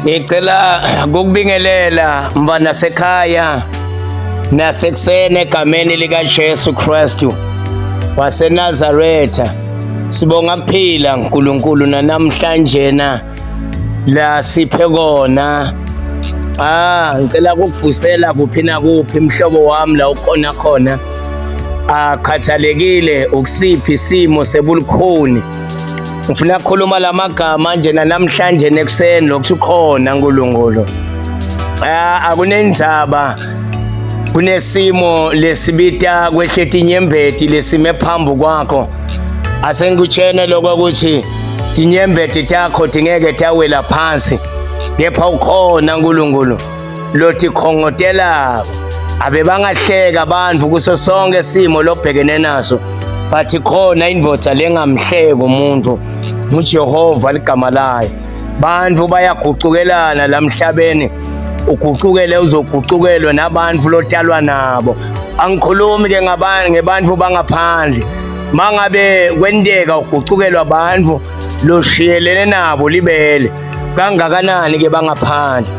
Ngicela ukubingelela mfana sekhaya nasekuseni egameni likaJesu Kristu waseNazaretha. Sibonga kuphila uNkulunkulu namhlanje na la siphe kona. Ah, ngicela ukukuvusela kuphi nakuphi mhlobo wami la ukhona khona. Akhathalekile ukusiphi isimo sebulukhuni. Ngifuna ukukhuluma lamagama nje namhlanje nekuseni lokhu ukhona uNkulunkulu. Ah, akunendzaba kunesimo lesibita kwehleti inyembeti lesime phambi kwakho. Asengikutshene lokho ukuthi tinyembeti takho tingeke tawela phansi kepha ukhona uNkulunkulu lothi khongotelako. Abebangahleka abantu kuso sonke isimo lobhekene naso, but khona indvodza lengamhleki umuntu, nguJehova ligama layo. Bantu bayagucukelana lamhlabeni, ugucukele uzogucukelwa nabantu lotalwa nabo. Angikhulumi ke ngabantu ngebantu bangaphandle. Mangabe kwenteka ugucukelwa abantu loshiyelene nabo libele, kangakanani ke bangaphandle.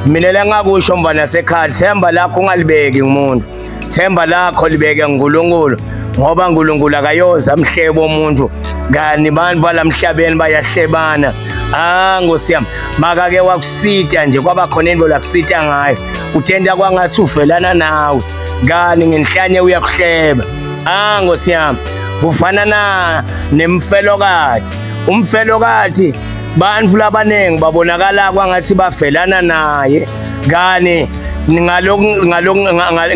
Mina lengakusho mfana sekhaya, themba lakho ungalibeki ngumuntu, themba lakho libeke nguNkulunkulu, ngoba uNkulunkulu akayoza amhlebe umuntu. Kani bantu balamhlabeni bayahlebana. Ah, Nkosi yami, makake wakusita nje kwaba khona into lakusita ngayo, uthenda kwangathi uvelana nawe, kani ngenhlanye uyakuhleba. Ah, Nkosi yami, kufana na nemfelokati. Umfelokati bantu labaningi babonakala kwangathi bavelana naye, kani ngalokhu ngalokhu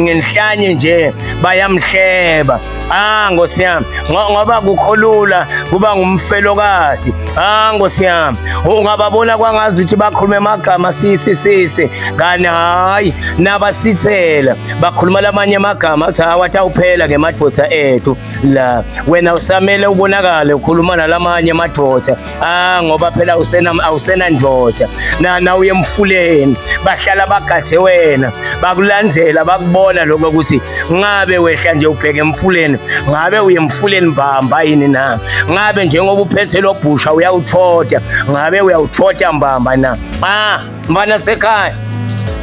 ngenhlanye nje bayamhleba. Ah, Nkosi yami, ngoba kukholula kuba ngumfelokati. Ah, Nkosi yami, ungababona kwangazi ukuthi bakhuluma amagama sisi sisi, kani hayi nabasithela bakhuluma lamanye amagama athi hayi wathi awuphela ke madoda ethu la, wena usamele ubonakale ukhuluma nalamanye amadoda. Ah, ngoba phela awusena awusena ndoda na na uye emfuleni bahlala bagathe wena, bakulandzela bakubona lokho ukuthi ngabe wehla nje ubheke emfuleni, ngabe uye emfuleni mbamba yini na, ngabe njengoba uphethe lo bhusha uyawuthota, ngabe uyawuthota mbamba na. Ah, mfana sekhaya,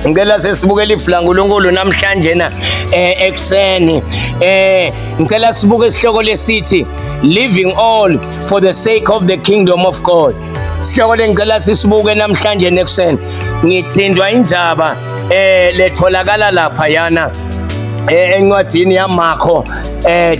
ngicela sesibukele ifu laNkulunkulu namhlanje na ekuseni. Ngicela sibuke isihloko lesithi Living All for the Sake of the Kingdom of God. Sihloko lengicela sisibuke namhlanje nekuseni. Ngithindwa indzaba letholakala lapha yana encwadini yaMarko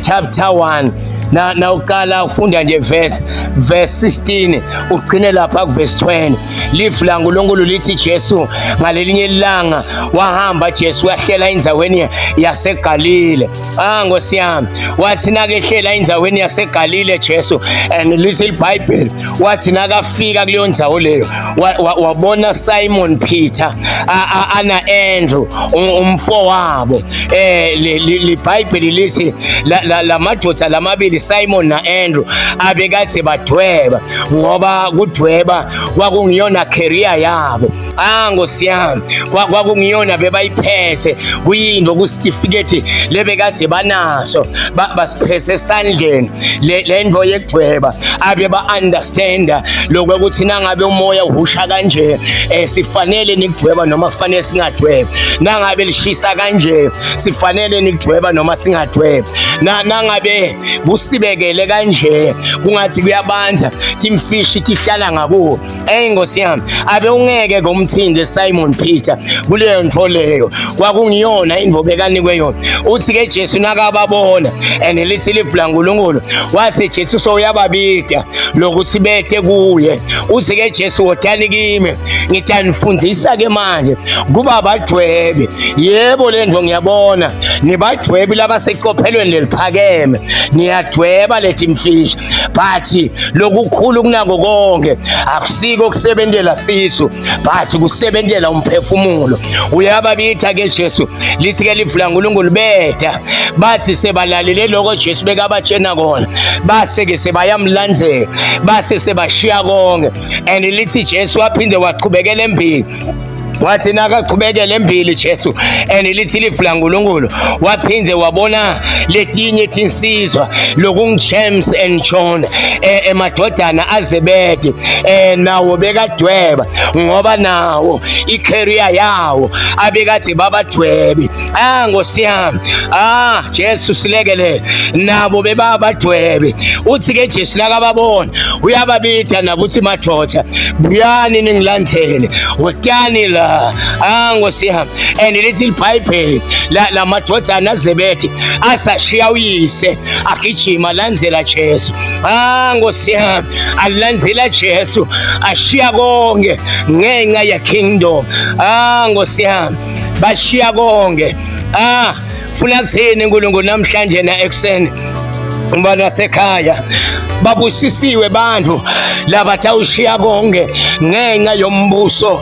chapter 1. Na nawuqala ufunda nje verse 16 ugcine lapha ku verse 20. Lifu laNkulunkulu lithi Jesu ngalelinye ilanga wahamba Jesu wahlela endzaweni yaseGalile. Ah, Nkosi yami, wathi nakehlela endzaweni yaseGalile Jesu, and lithi iBhayibheli wathi nakafika kuleyo ndzawo leyo wabona Simon Peter ana Andrew umfo wabo. LiBhayibheli lithi lamadoda lamabili Simon na Andrew abekade badweba, ngoba kudweba kwakungiyona career yabo. Ah, Nkosi yami, kwakungiyona bebayiphethe, kuyinto kusitifiketi lebekade banaso, basiphethe esandleni le nto yekudweba. Abe ba-understanda lokho ukuthi nangabe umoya uhusha kanje sifanele nikudweba noma kufanele singadweba, nangabe lishisa kanje sifanele nikudweba noma singadweba, nangabe kusibekele kanje kungathi kuyabanza timfishi tihlala ngakuwo. Ey Nkosi yami, abe ungeke ngomthinde Simon Peter kuleyo nto leyo, kwakungiyona invo bekanikwe yona. Uthi ke Jesu nakababona and lithi livu laNkulunkulu, wathi Jesu sowuyababida lokuthi bete kuye. Uthi ke Jesu wotani kimi ngitanifundisa ke manje kuba badwebe. Yebo le nto ngiyabona nibadwebi labaseqophelweni leliphakeme, niyadweba lethi mfishi, but lokukhulu kunako konke akusiko kusebentela sisu, but kusebentela umphefumulo. Uyababitha ke Jesu, lithi ke livu laNkulunkulu beta bathi sebalalele lokho Jesu bekabatshena kona, base ke sebayamlandzela, base sebashiya konke. And lithi Jesu waphinde waqhubekela embili. Wathi nakaqhubekela embili Jesu and lithi lifu laNkulunkulu waphinde wabona letinye tinsizwa lokungu-James and John emadodana aZebedi nawo bekadweba ngoba nawo i-career yawo abekathi babadwebi. Ah Nkosi yami, ah Jesu silekelele, nabo bebabadwebi. Uthi ke Jesu nakababona uyababitha nabo uthi madoda buyani ningilandzele, wotani la. Ah Nkosi yami, and lithi iBhayibheli la madodana aZebedi asashiya uyise agijima landzela Jesu. Ah Nkosi yami, alandzela Jesu ashiya konke ngenxa ye kingdom. Ah Nkosi yami, bashiya konke. Ah funa kuthini uNkulunkulu namhlanje na ekuseni banasekhaya babusisiwe bantu labatawushiya konke ngenxa yombuso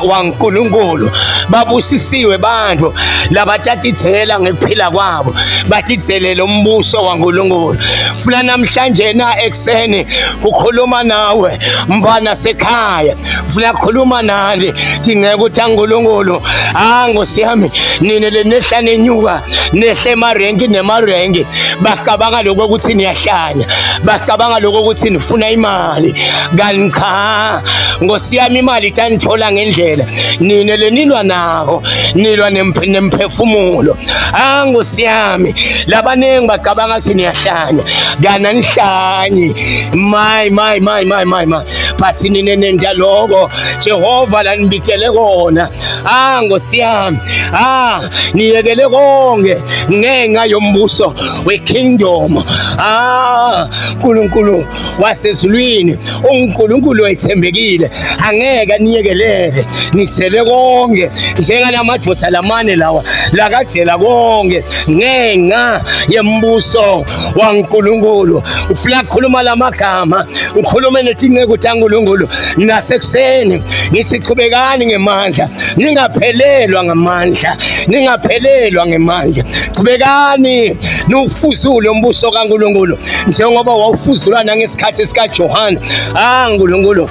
waNkulunkulu. Babusisiwe bantu labatatithela ngekuphila kwabo batithelele umbuso waNkulunkulu. Funa namhlanje na ekuseni kukhuluma nawe mfana sekhaya, funa kukhuluma nani tingeke ukuthi uNkulunkulu. Ah Nkosi yami, nina lenehla nenyuka nehle emarenki nemarenki, bacabanga lokho ukuthi niyahlanya, bacabanga lokho ukuthi nifuna imali, kanti cha Nkosi yami, imali itanithola ngendlela. Nina lenilwa nako, nilwa nemphefumulo. Ah Nkosi yami, labaningi bacabanga ukuthi niyahlanya, kanti anihlanyi. My my my my my my, but nina nenda lokho Jehova lanibitele kona. Ah Nkosi yami, ah niyekele konke ngenxa yombuso we-kingdom. Ah uNkulunkulu wasezulwini, uNkulunkulu ethembekile, angeke aniyekelele nithele konke njengalamadoda lamane lawa lakadela konke ngenxa yembuso waNkulunkulu. Ufuna ukukhuluma lamagama, ngikhulume netinceku taNkulunkulu nasekuseni, ngithi qhubekani ngemandla, ningaphelelwa ngamandla, ningaphelelwa ngemandla, qhubekani niwufuzule umbuso kaNkulunkulu njengoba wawufuzulwa nangesikhathi sikaJohane. Ah Nkulunkulu,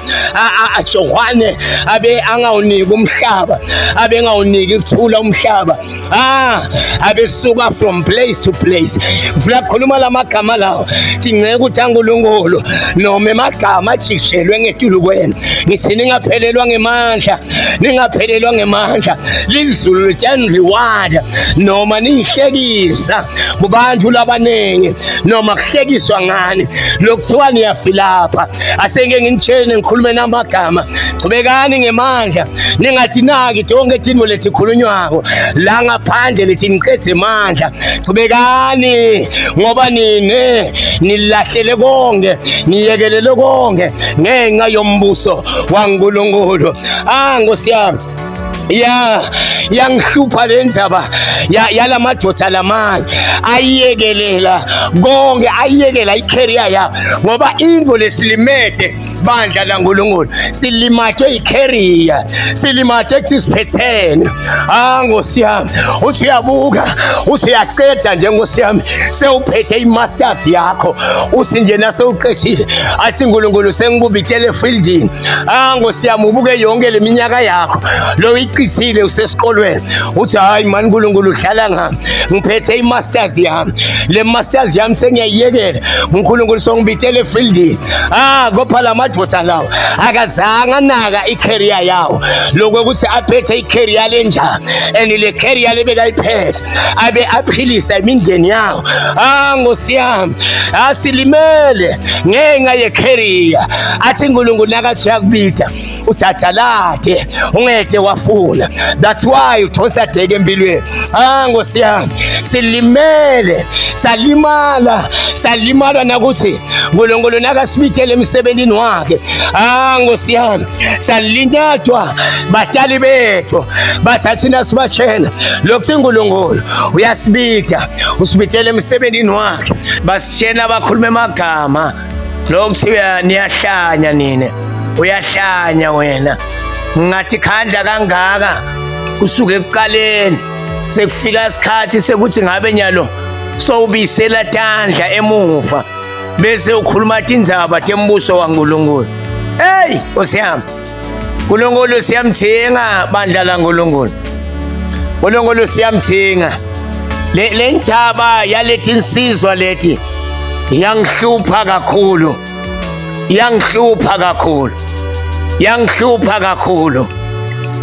Johane abe angawuniki umhlaba, abe ngawuniki ukuthula umhlaba. Ah abesuka from place to place. Ngifuna ukukhuluma lamagama lawo tinceku taNkulunkulu noma emagama ajijelwe ngetulu kwenu, ngithi ningaphelelwa ngemandla, ningaphelelwa ngemandla. Lizulu litani-reward noma niyihlekisa kubantu labaningi, noma kuhlekiswa ngani lokuthiwa niyafilapha. Asenge nginitshele ngikhulume namagama, chubekani ngemandla, ningatinaki tonke tintfo letikhulunywako la ngaphandle lethi niqedze emandla. Chubekani ngoba nine nilahlele konke, niyekelele konke ngenxa yombuso waNkulunkulu. Ah Nkosi yami, ya yangihlupha le ndzaba yalamadoda lamanye ayekelela konke, ayekela i-career yabo, ngoba intfo lesilimete bandla laNkulunkulu silimatwe i-career, silimatwe kuthi siphethene. Ah Nkosi yami, uthi uyabuka uthi uyaqeda nje Nkosi yami, sewuphethe i-masters yakho, uthi nje nasewuqedile athi uNkulunkulu sengikubitele efieldini. Ah Nkosi yami, ubuke yonke le minyaka yakho lo uyichithile usesikolweni, uthi hayi mani uNkulunkulu udlala ngami, ngiphethe i-masters yami, le masters yami sengiyayiyekela, uNkulunkulu songibitele efieldini. Ah kopha la madoda lawo akazange anaka i-career yawo, lokho ukuthi aphethe i-career lenjani, and le career lebekayiphethe abe aphilisa imindeni yawo. Ah Nkosi yami, asilimele ngenxa ye-career. Athi uNkulunkulu nakathi uyakubida uthatha lade ungede wafuna, that's why uthonsa deke empilweni. Ah Nkosi yami, silimele, salimala, salimala nakuthi uNkulunkulu nakasibithele emsebenzini wakhe. Ah Nkosi yami, salinyatwa batali bethu basathina sibashena lokuthi uNkulunkulu uyasibitha, usibithele emsebenzini wakhe, basishena bakhuluma emagama lokuthiwa niyahlanya nina, uyahlanya wena, ngathi khandla kangaka kusuke ekuqaleni sekufika isikhathi sekuthi ngabe nyalo sowubisela tandla emuva bese ukhuluma tindzaba tembuso waNkulunkulu. Hey Nkosi yami, uNkulunkulu siyamthinga bandla laNkulunkulu. uNkulunkulu siyamthinga. Le ndaba yalethi insizwa lethi yangihlupha kakhulu. Yangihlupha kakhulu. Yangihlupha kakhulu.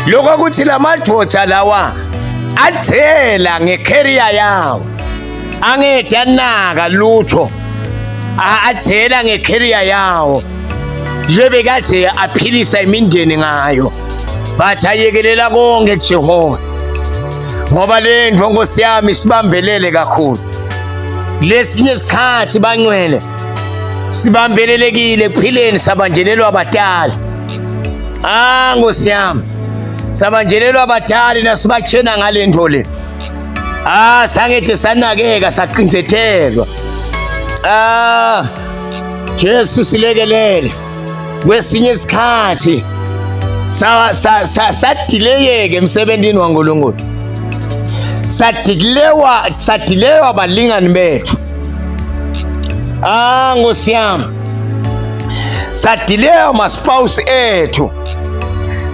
Lokho ukuthi lamadoda lawa athela ngecareer yawo. Angede anaka lutho. Athela ngecareer yawo. Lebekade aphilisa imindeni ngayo. Bathi ayekelela konke kuJehova. Ngoba le ndlu Nkosi yami sibambelele kakhulu. Lesinye isikhathi bangcwele sibambelelekile ekuphileni sabanjelelwa abadala. Ah Nkosi yami. Sabanjelelwa abadala nasibatshena ngale nto le. Ah sangithi sanakeka saqinzethelwa. Ah Jesu silekelele. Kwesinye isikhathi sadileyeke emsebenzini waNkulunkulu. Sadilewa sadilewa abalingani bethu. Ah Nkosi yami. Sadilewa ma spouse ethu.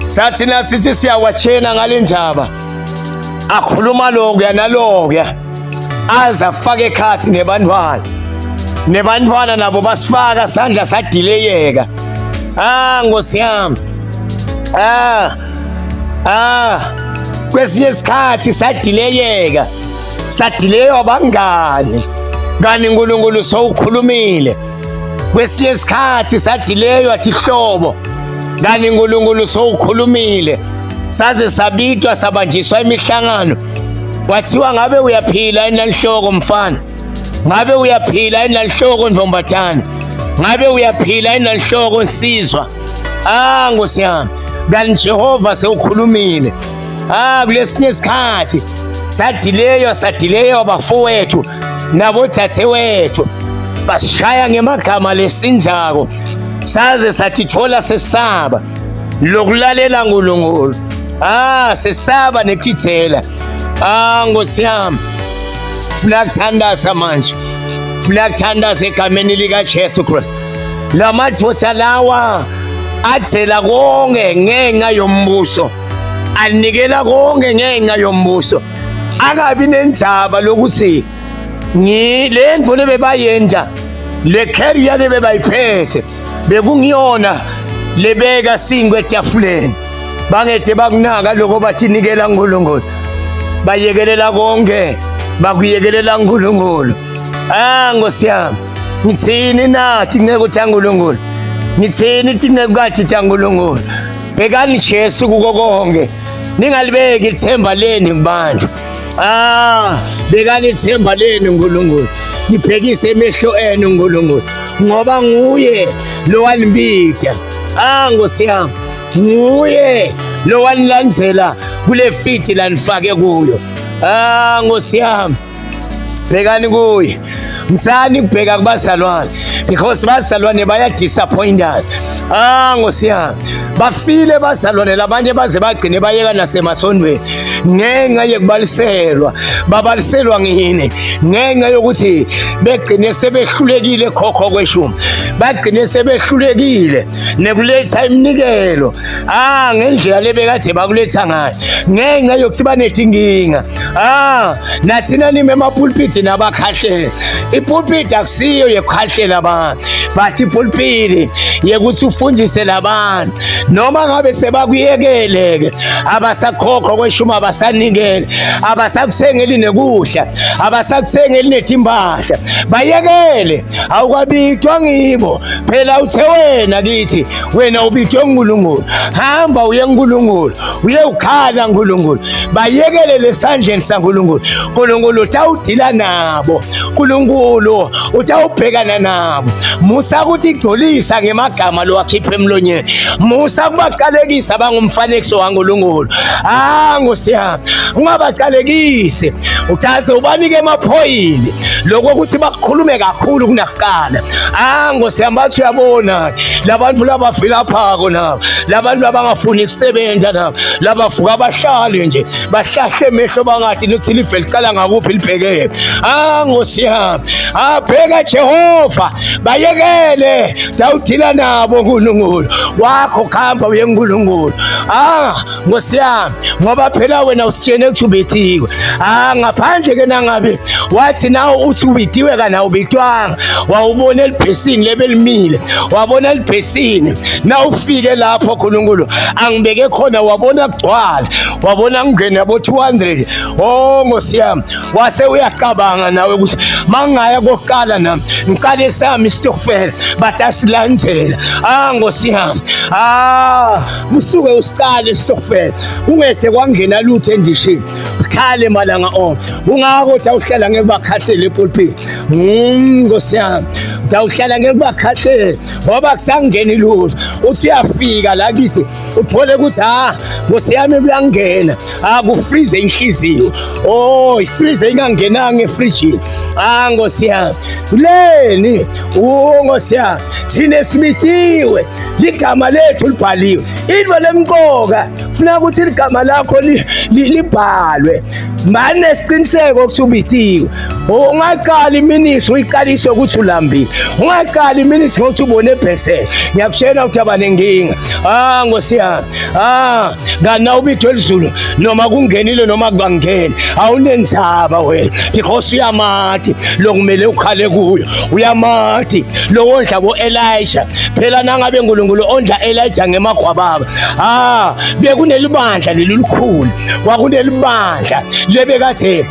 Sathi nasithi siyawatshena ngale ndaba. Akhuluma lokuya nalokuya. Aze afake ekhathi nebantwana. Nebantwana nabo basifaka sandla sadileyeka. Ah Nkosi yami. Ah. Ah. Kwesinye isikhathi sadileyeka. Sadileywa abangani. Kani uNkulunkulu sowukhulumile. Kwesinye isikhathi sadileywa tihlobo. Kani uNkulunkulu sowukhulumile. Saze sabitwa sabanjiswa imihlangano. Kwathiwa ngabe uyaphila enanhloko mfana. Ngabe uyaphila enanhloko ntombathana. Ngabe uyaphila enanhloko nsizwa. Ah Nkosi yami. Kanti Jehova sewukhulumile. Ah kulesinye isikhathi sadileyo sadileyo bafowethu nabodadewethu basishaya ngemagama lesinjako saze sathi thola sesaba lokulalela uNkulunkulu. Ah sesaba nekuthithela. Ah Nkosi yami. Funa kuthandaza manje. Funa kuthandaza egameni lika Jesu Kristu. Lamadoda lawa athela konke ngenxa yombuso. Anikela konke ngenxa yombuso. Akabi nenzaba lokuthi le nto lebebayenda le career lebebayiphethe bekungiyona lebeka singwe etafuleni. Bangede bakunaka lokho bathi nikela uNkulunkulu. Bayekelela konke bakuyekelela uNkulunkulu. Ah Nkosi yami. Ngithini nathi nceko taNkulunkulu? Ngithini tinceku taNkulunkulu? Bhekani Jesu kuko konke. Ningalibeki ithemba leni kubantu. Ah, bekani ithemba lenu uNkulunkulu. Nibhekise emehlo enu uNkulunkulu ngoba nguye lo wanibida. Ah Nkosi yami, nguye lo wanilandzela kule fiti lanifake kuyo. Ah Nkosi yami. Bhekani kuye. Msani kubheka kubazalwane because bazalwane bayadisappointana. Ah Nkosi yami. Bafile bazalwane labanye baze bagcine bayeka nasemasondweni ngenxa yokubaliselwa. Babaliselwa ngini ngenxa yokuthi begcine sebehlulekile khokho kweshumi. Bagcine sebehlulekile nekuletha iminikelo. Ah ngendlela lebekade bakuletha ngayo ngenxa yokuthi banetinkinga. Ah nathina nime emapulpiti nabakhahlela. Ipulpiti akusiyo yokukhahlela abantu but ipulpiti yekuthi ufundise labantu noma ngabe sebakuyekele ke abasakhokho kweshumi abasanikele abasakuthengeli nekudla abasakuthengeli netimpahla bayekele awukabitwa ngibo phela uthe wena kithi wena ubitwe uNkulunkulu hamba uye kuNkulunkulu uye ukhala uNkulunkulu bayekele lesandleni saNkulunkulu. uNkulunkulu utawudila nabo, uNkulunkulu utawubhekana nabo. Musa ukuthi igcolisa ngemagama lowakhipha emlonyeni, musa kubaqalekisa bangumfanekiso waNkulunkulu. Ah Nkosi yami, ungabaqalekisi, utaze ubanike emaphoyini lokho ukuthi bakhulume kakhulu kunakuqala. Ah Nkosi yami, bathi uyabona labantu labavilaphako nabo, labantu abangafuni kusebenza nabo, labavuka bahlale nje bahlahle emehlo bangathi nokuthi live liqala ngakuphi libheke. Ah Nkosi yami, abheka Jehova, bayekele dawudila nabo. uNkulunkulu wakho, khamba uye kuNkulunkulu. Ah, Nkosi yami, ngoba phela wena usitshene ukuthi ubithiwe. Ah, ngaphandle ke nangabe wathi nawe uthi ubitiwe kana ubitwanga, wawubona elibhesini lebelimile, wabona elibhesini na ufike lapho uNkulunkulu angibeke khona, wabona kugcwala, wabona ngene yabo 200. Oh Nkosi yami, wase uyacabanga nawe ukuthi mangaya kokuqala nami ngiqale sami isitokfela batasilandzela. Ah Nkosi yami, ah kusuke usiqale isitokfela ungethe kwangena lutho endishini, ukhale malanga onke. Kungako uthi awuhlala ngeke bakhahlele epulpit. Nkosi yami, uthi awuhlala ngeke bakhahlele ngoba kusangeni lutho. Uthi uyafika la kithi uthole ukuthi ha Nkosi yami kuyangena, akufrize inhliziyo. Oh, ifrize ingangenanga efrijini. Ah Nkosi yami, leni oh Nkosi yami, thina simitiwe, ligama lethu libhaliwe. Into lemqoka funa ukuthi ligama lakho libhalwe, mane siqiniseko ukuthi ubitiwe. Ungaqala iministry uyiqalise ukuthi ulambile, ungaqala iministry ngokuthi ubone ebhesele. Ngiyakutshela ukuthi abanenkinga. Ah Nkosi yami, ah kana ubithwe elizulu noma kungenile noma kungangeni, awunenzaba wena because uyamati lokumele ukhale kuyo, uyamati lowondla bo Elijah. Phela nangabe uNkulunkulu ondla Elijah ngemagwababa, ah bekunelibandla leli likhulu, kwakunelibandla lebekathe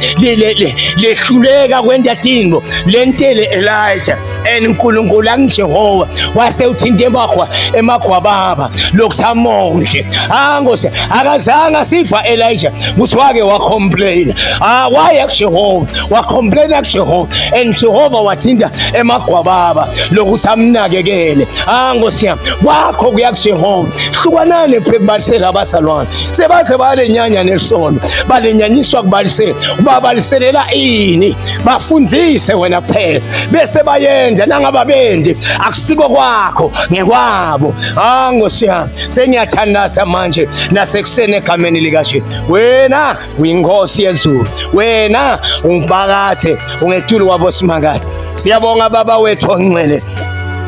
lehluleka kwenta tintfo lentele Elijah and uNkulunkulu angiJehova wase uthinta emagwa emagwababa lokusamondle. Ah Nkosi, akazange asiva Elijah ukuthi wake wacomplain. Ah, waya kuJehova, wacomplain kuJehova and Jehova wathinta emagwababa lokuthi amnakekele. Ah Nkosi yami, kwakho kuya kuJehova. Hlukanani phekubalisela abazalwane sebaze balenyanya nesono, balenyanyiswa kubalisela, ubabaliselela ini? Bafundzise wena kuphela bese bayenza, nangaba bendi akusiko kwakho, ngekwabo. Ah Nkosi yami, sengiyathandaza manje nasekuseni egameni likaJesu. Wena uyinkosi yezulu, wena ungibakathe ungetulu kwabo simakazi. Siyabonga Baba wethu ongcwele,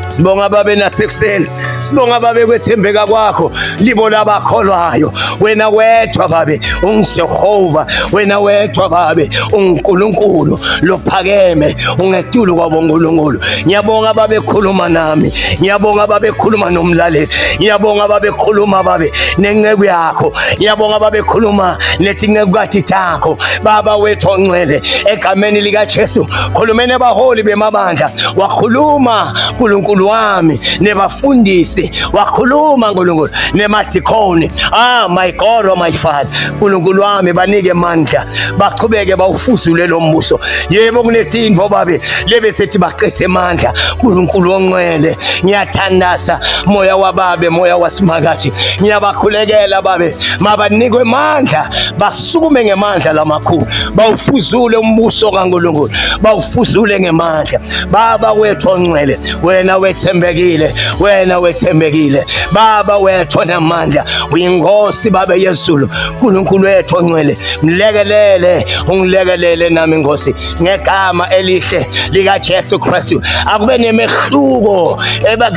sibonga babe nasekuseni, sibonga babe kwethembeka kwakho libo labakholwayo. Wena wedwa babe unguJehova, wena wedwa babe unguNkulunkulu lophakeme, ungetulu kwabo uNkulunkulu. Ngiyabonga babe khuluma nami, ngiyabonga babe khuluma nomlaleli, ngiyabonga babe khuluma babe nenceku yakho, ngiyabonga babe khuluma netincekukati takho Baba wethu ongcwele, egameni likaJesu. Khulumene abaholi bemabandla, wakhuluma uNkulunkulu wami nebafundisi, wakhuluma uNkulunkulu nemadikoni. Ah my God, oh my Father, uNkulunkulu wami, banike amandla baqhubeke bawufuzule lo mbuso. Yebo kunetintfo babe lebe sethi baqede amandla. uNkulunkulu ongcwele, ngiyathandaza moya wababe, moya wasimakathi, ngiyabakhulekela babe, mabanikwe amandla, basukume ngemandla lamakhulu, bawufuzule umbuso kaNkulunkulu, bawufuzule ngemandla. Baba wethu ongcwele, wena wethembekile, wena wethembekile Baba wethu onamandla, uyinkosi babe yezulu. uNkulunkulu wethu ongcwele, mlekelele, ungilekelele nami Nkosi, ngegama elihle likaJesu Kristu. Akube nemehluko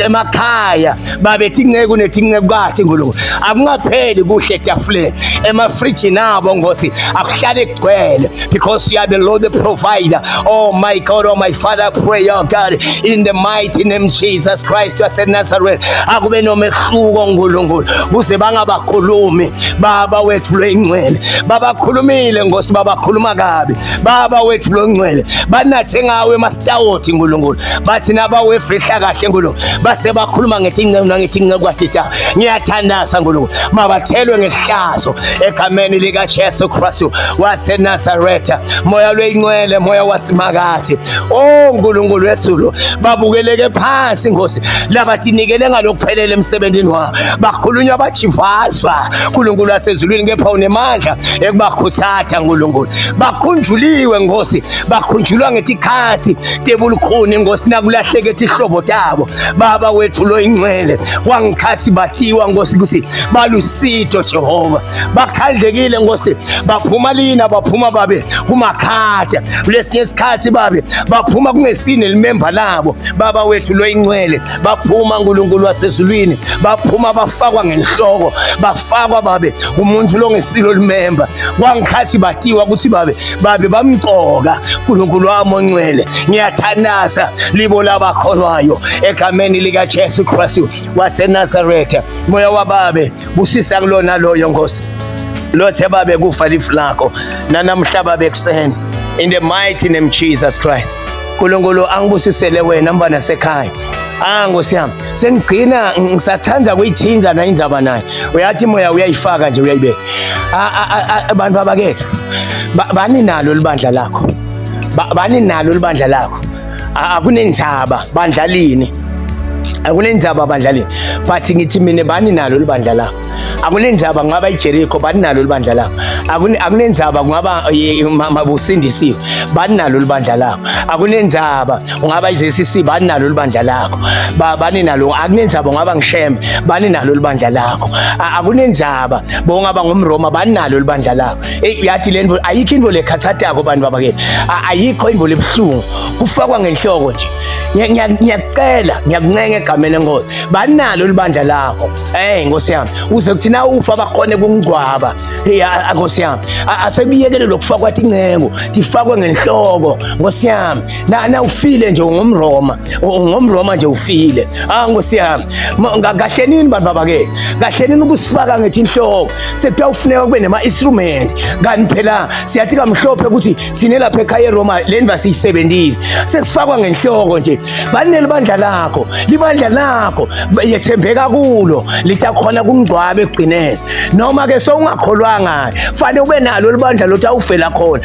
emakhaya babe tinceku netincekukati Nkulunkulu, akungapheli kuhle etafuleni, emafrijini abo Nkosi akuhlale kugcwele, because you are the Lord the provider. Oh my God, oh my Father, I pray, oh God, in the mighty name Jesus Christ waseNazareth, akube nomehluko Nkulunkulu, kuze bangabakhulumi Baba wethu loyingcwele. Babakhulumile Nkosi, babakhuluma kabi Baba wethu longcwele, banathe ngawe emasitawoti Nkulunkulu, bathi nabawefihla kahle Nkulunkulu, base bakhuluma ngethi inceku nangethi inceku kwathi. Ngiyathandaza Nkulunkulu, mabathelwe ngehlazo egameni likaJesu Kristu waseNazaretha. Moya lweyingcwele, moya wasimakathi, oh Nkulunkulu wezulu, babukeleke phansi Nkosi, labatinikele ngalokuphelele emsebenzini wabo, bakhulunywa bajivazwa Nkulunkulu wasezulwini, kepha unemandla ekubakhuthatha Nkulunkulu. Bakhunjuliwe Nkosi, bakhunjulwa ngetikhathi tebulukhuni Nkosi, nakulahleke tihlobo tabo Baba wethu loyingcwele, kwangikhathi batiwa Nkosi ukuthi balusito Jehova, bakhandlekile Nkosi, baphuma lina, baphuma babe kumakhata kulesinye isikhathi babe baphuma kungesine limemba labo Baba wethu loyingcwele. lengcwele baphuma uNkulunkulu wasezulwini baphuma bafakwa ngenhloko bafakwa babe umuntu longesilo limemba kwangikhathi batiwa ukuthi babe babe bamgcoka uNkulunkulu wami ongcwele ngiyathandaza libo labakholwayo egameni likaJesu Kristu waseNazaretha moya wababe busisa kulona loyo Nkosi lothe babe kufa lifu lakho nanamhla babe kuseni in the mighty name Jesus Christ. Nkulunkulu angibusisele wena mfana sekhaya. Ah Nkosi yami, sengigcina ngisathanda kuyithinza na indzaba naye. Uyathi moya uyayifaka nje uyayibeka. Abantu abakethu bani nalo libandla lakho. Bani nalo libandla lakho. Akunendaba bandla lini. Akunendaba bandla lini. But ngithi mina bani nalo libandla lakho. Akunendaba kungaba iJericho bani nalo libandla lakho. Akunendaba kungaba mabusindisiwe bani nalo libandla lakho. Akunendaba ungaba iZCC bani nalo libandla lakho. Bani nalo akunendaba ungaba ngishembe bani nalo libandla lakho. Akunendaba bongaba ngumRoma bani nalo libandla lakho. Hey uyathi le nto ayikho into lekhathatako bantu babakethu. Ayikho into lebuhlungu kufakwa ngenhloko nje. Ngiyakucela ngiyakuncenga egameni lenkosi banalo libandla lakho. Eh Nkosi yami uze kuthi na ufa bakhone kungcwaba. Hey Nkosi yami asekuyekele lokufakwa tincengo tifakwe ngenhloko Nkosi yami. Na ufile nje ungumRoma ungumRoma nje ufile. Ah Nkosi yami kahle nini bantu babakethu kahle nini ukusifaka ngethi inhloko sekuyawufuneka kube nema instrument kanti phela siyathi kamhlophe ukuthi sine lapha ekhaya eRoma le ndva siyisebenzise sesifakwa ngenhloko nje banele bandla lakho libandla lakho yethembeka kulo litakhona kungcwabe ekugcineni noma ke sowungakholwanga fanele ube nalo libandla lothi awufela khona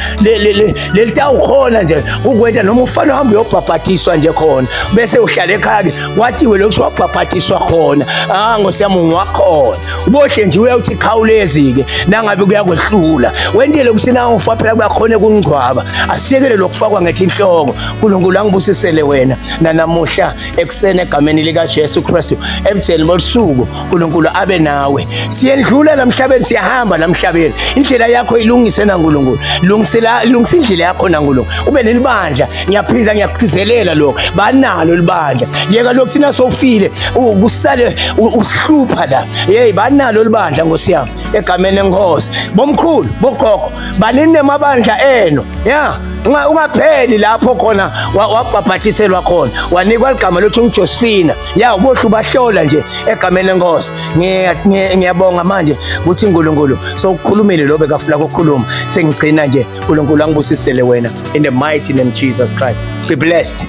lelitawukhona nje ukwenta noma ufane uhambe uyobhabhathiswa nje khona bese uhlala ekhaya ke kwathiwe lokhu wabhabhathiswa khona. Ah Nkosi yami ungakhona ubohle nje uyawuthi khawulezi ke nangabe kuyakwehlula wentile kusina ufa phela kuyakhona kungcwaba asiyekele lokufakwa ngethi inhloko. uNkulunkulu angibusisele wena nanamuhla ekuseni egameni lika Jesu Kristu ebutheni bosuku uNkulunkulu abe nawe. Siyendlula lamhlabeni siyahamba lamhlabeni indlela yakho ilungise naNkulunkulu lungisela lungisa indlela yakho naNkulunkulu ube nelibandla. Ngiyaphinza ngiyakugcizelela lokho banalo libandla yeka lokhu thina sofile kusale usihlupha la. Hey banalo libandla Nkosi yami egameni lenkosi. Bomkhulu bogogo banini nemabandla eno ya ungapheli lapho khona wabhabhathiselwa khona wanikwa ligama lokuthi unguJosefina ya ubohle ubahlola nje egameni lenkosi. Ngiyabonga manje ukuthi uNkulunkulu sokukhulumile lo bekafuna ukukhuluma sengigcina nje uNkulunkulu angibusisele wena in the mighty name of Jesus Christ. Be blessed.